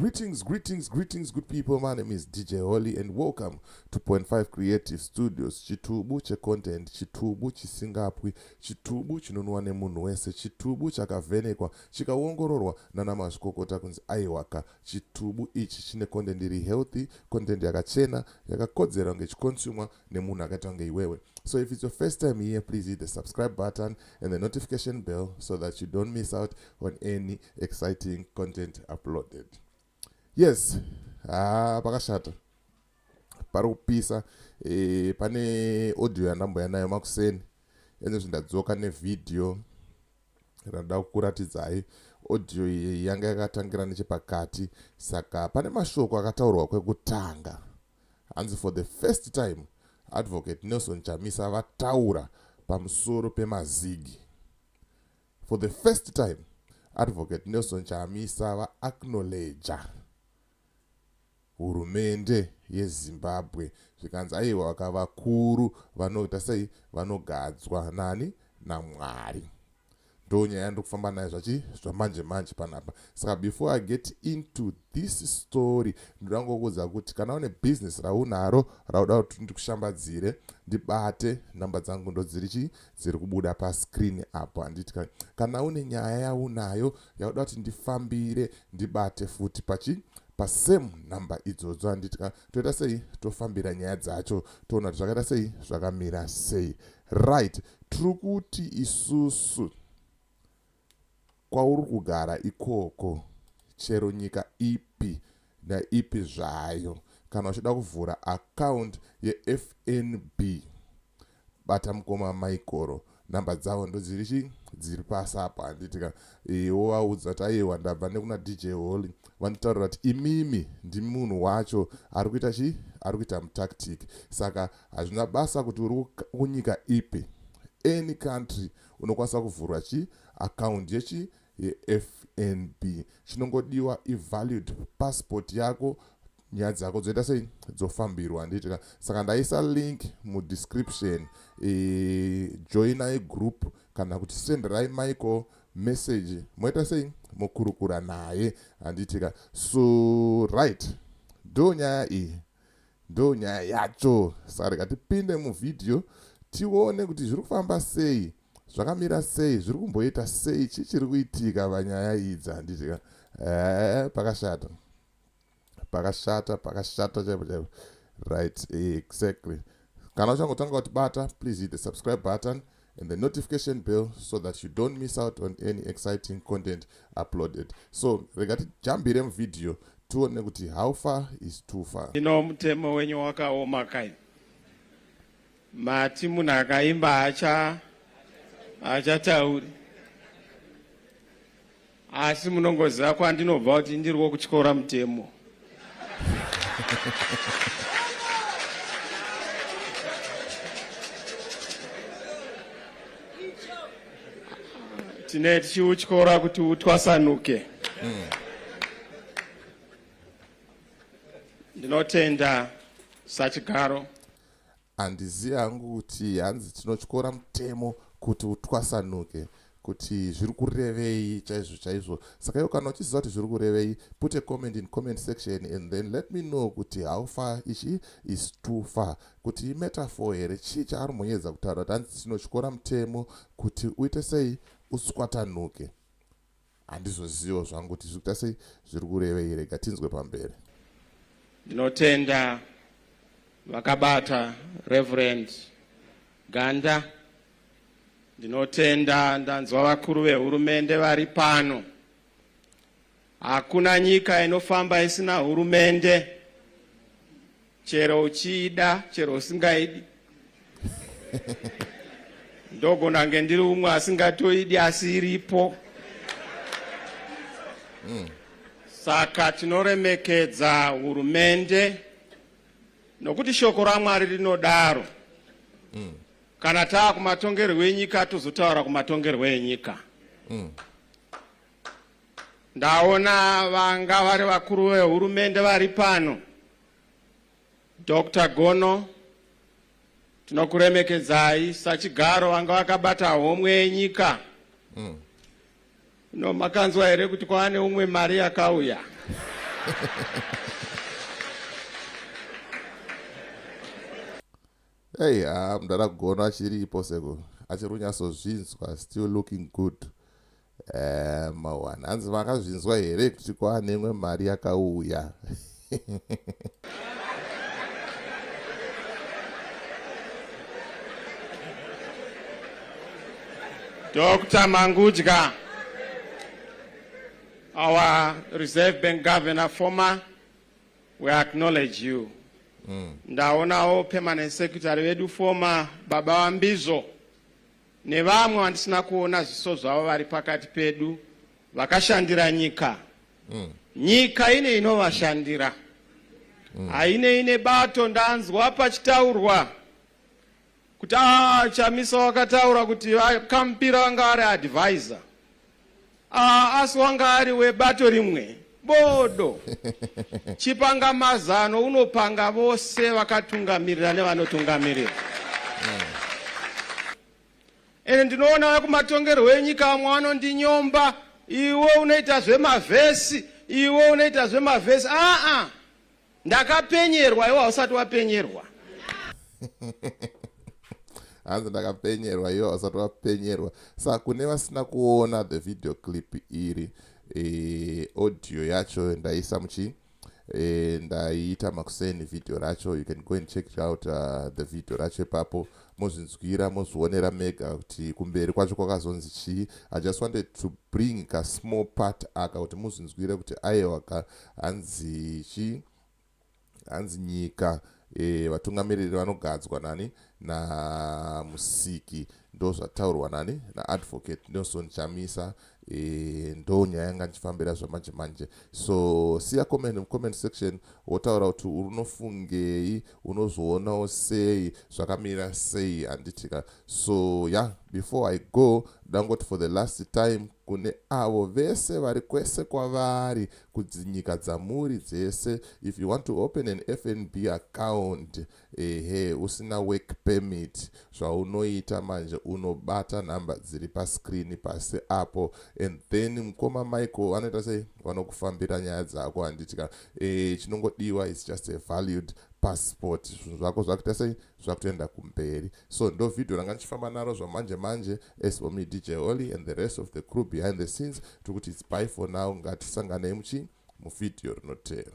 Greetings, greetings, greetings, good people. My name is DJ Holly and welcome to Point 5 Creative Studios. Chitubu checontent, chitubu chisingapwi, chitubu chinonwa nemunhu wese, chitubu chakavhenekwa, chikaongororwa nana mazvikokota kunzi aiwaka. Chitubu ichi chine content iri healthy, content yakachena, yakakodzera kunge ichiconsumwa nemunhu akaita kunge iwewe. So if it's your first time here, please hit the subscribe button and the notification bell so that you don't miss out on any exciting content uploaded. Yes, ah, pakashata pari kupisa e, pane audio yandamboya nayo makuseni ende ndadzoka nevhidhiyo randida kukuratidzai audio iyi yanga yakatangira nechepakati saka pane mashoko akataurwa kwekutanga Hanzi for the first time Advocate Nelson Chamisa vataura pamusoro pemazigi. For the first time Advocate Nelson Chamisa vaacknowledger hurumende yeZimbabwe zvikanzi aiwa vakavakuru vanoita sei vanogadzwa nani naMwari. Ndonyaya yandiri kufamba nayo zvachi zvamanje manje panapa. Saka before I get into this story, ndoda ngokuudza kuti kana une business raunaro rauda kuti ndikushambadzire, ndibate, namba dzangu ndodziri chi dziri kubuda pascreen apo, handiti? Kana une nyaya yaunayo yauda kuti ndifambire, ndibate futi pachi pasame number idzodzo, handiti? Toita sei, tofambira nyaya dzacho, toona kuti zvakaita sei, zvakamira sei. Right, tiri kuti isusu kwauri kugara ikoko, chero nyika ipi naipi zvayo, kana uchida kuvhura account yeFNB, bata mukoma Maikoro, namba dzavo ndodziri chi dziri pasi apo, handiti ka? Wovaudza kuti aiwa, ndabva nekuna DJ Holly, vanditaurira kuti imimi ndimi munhu wacho ari kuita chi ari kuita mutactic. Saka hazvina basa kuti uri kunyika ipi, any country unokwanisa kuvhurwa chi account yechi yeFNB. Chinongodiwa ivalid passport yako, nyaya dzako dzoita sei, dzofambirwa, handiti ka? Saka ndaisa link mudescription. Joinai group kana kuti senderai Michael message, moita sei, mokurukura naye, handiti ka? So right, ndo nyaya iyi, ndo nyaya yacho. Saka rega tipinde muvhidhiyo tione kuti zviri kufamba sei, zvakamira sei, zviri kumboita sei, chii chiri kuitika panyaya idzi, handiti ka? Pakashata, pakashata, pakashata chaipo chaipo. Right, exactly. Kana uchangotanga kutibata, please hit the subscribe button and the notification bell so that you don't miss out on any exciting content uploaded. So rega tijambire muvhidhiyo tione kuti how far is too far. Ino mutemo wenyu wakaoma kai. Mati munhu akaimba haachatauri, asi munongoziva kwandinobva kuti ndiri wokutyora mutemo. Tine tichiutyora kuti utwasanuke. Ndinotenda sachigaro. Handizivi hangu kuti hanzi tinotyora mutemo kuti utwasanuke, kuti zviri kurevei chaizvo chaizvo. Saka iwo kana uchiziva kuti zviri kurevei, put a comment in comment section and then let me know kuti how far ichi is too far, kuti imetaphor here, chii chaari mhonyedza kutaura kuti hanzi tinotyora mutemo kuti uite sei, uswatanuke. Handizozivo zvangu kuti zviri kuita sei, zviri kurevei. Rega tinzwe pamberi. Ndinotenda vakabata Reverend Ganda. Ndinotenda ndanzwa vakuru vehurumende vari pano. Hakuna nyika inofamba isina hurumende, chero uchiida chero usingaidi. Ndogona kunge ndiri umwe asingatoidi, asi iripo. Saka tinoremekedza hurumende nokuti shoko raMwari rinodaro. Kana taa kumatongerwo enyika, tozotaura kumatongerwo enyika. Ndaona vanga vari vakuru vehurumende vari pano. Dr. Gono, tinokuremekedzai sachigaro, vanga vakabata homwe yenyika. No, makanzwa here kuti kwava neumwe mari yakauya? Hey, ah, mdara Gono achiripo sekuru. Achiri kunyatsozvinzwa, still looking good. Eh, mawana. Hanzi makazvinzwa here kuti kwaane imwe mari yakauya? Dr. Mangudya, our Reserve Bank Governor, former, we acknowledge you. Ndaonawo permanent secretary vedu former Baba Vambizo nevamwe vandisina kuona zviso zvavo vari pakati pedu vakashandira nyika. Nyika ine inovashandira. Haine ine bato. Ndanzwa pachitaurwa kuti ah, Chamisa wakataura kuti Kampira vanga vari advisor. Ah, asi wanga ari webato rimwe bodo. Chipanga mazano unopanga vose vakatungamirira nevanotungamirira. Ende ndinoona vekumatongerwo enyika vamwe vanondinyomba, iwe unoita zvemavhesi, iwe unoita zvemavhesi. Aa, ndakapenyerwa, iwe hausati wapenyerwa. Hanzi ndakapenyerwa, iwe hausati wapenyerwa. Saka kune vasina kuona the video clip iri, audio yacho ndaisa muchi ndaiita makuseni video racho. You can go and check out the video racho ipapo, mozvinzwira, mozvionera mega kuti kumberi kwacho kwakazonzi chii. I just wanted to bring ka small part aka kuti muzvinzwire kuti aiwa ka, hanzi chii, hanzi nyika vatungamiriri vanogadzwa nani? Namusiki. Ndo zvataurwa nani? Naadvocate Nelson Chamisa. Ndo nyaya yanga ndichifambira zvamanje manje. So siya comment mucomment section, wotaura kuti unofungei, unozvionawo sei, zvakamira sei, handitika? So yeah, before I go, ndangoti for the last time kune avo vese vari kwese kwavari kudzinyika dzamuri dzese, if you want to open an FNB account, ehe, usina work permit, zvaunoita manje unobata nhamba dziri pascreen pasi apo, and then mukoma Michael vanoita sei? Vanokufambira nyaya dzako, handitika? Chinongodiwa is just a valued passport. Zvinhu zvako zvakuita sei? Zvakutoenda kumberi. So ndo vhidhio ranga ndichifamba naro zvamanje manje. As for me, DJ Holly, and the rest of the crew behind the scenes, tiri kuti it's bye for now. Ngatisanganei muchi muvhidhiyo rinotera.